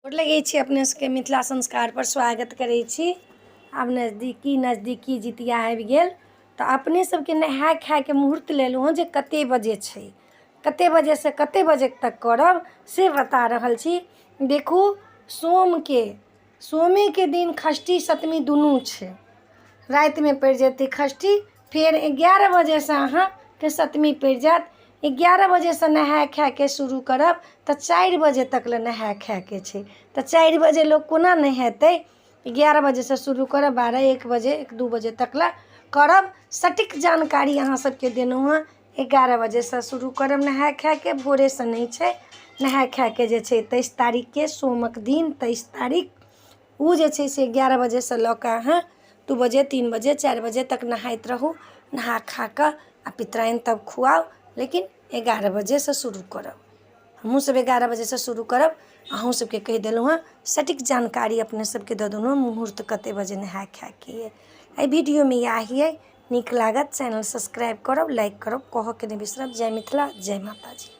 गोर लगै छी अपने सबके मिथिला संस्कारपर स्वागत करै छी। आब नजदीकी नजदीकी जितिया आबि गेल, तऽ अपने सबके नहाय खायके मुहूर्त लेलहुँ हँ जे कते बजे छै, कते बजेसँ कते बजे तक करब से बता रहल छी। देखू, सोमके सोमेके दिन षष्ठी सप्तमी दुनू छै। रातिमे पड़ि जेतै षष्ठी, फेर 11 बजेसँ अहाँके सप्तमी पड़ि जायत। 11 बजेसँ नहाय खायके शुरू करब तऽ 4 बजे तक लए नहाय खायके छै। तऽ 4 बजे लोक कोना नहेतै? 11 बजेसँ शुरू करब, 12 1 बजे, 1 2 बजे तक लए करब। सटीक जानकारी अहाँ सबके देलहुँ हँ। 11 बजेसँ शुरू करब नहाय खायके, भोरेसँ नहि छै। नहाय खायके जे छै 23 तारीखके, सोमक दिन 23 तारीख, ओ जे छै से 11 बजेसँ लऽ कऽ अहाँ 2 बजे, 3 बजे, 4 बजे तक नहाइत रहू। नहा खा कऽ आ पितराइन तब खुआउ, लेकिन 11 बजेसँ शुरू करब। हमहूँ सब 11 बजेसँ शुरू करब। अहूँ सबके कहि देलहुँ हँ, सटीक जानकारी अपने सबके दऽ देलहुँ हँ, मुहूर्त कते बजे नहाय खायके अइ। एहि वीडियोमे इएह अइ। नीक लागत चैनल सब्सक्राइब करब, लाइक करब, कहऽके नहि बिसरब। जय मिथिला, जय माताजी।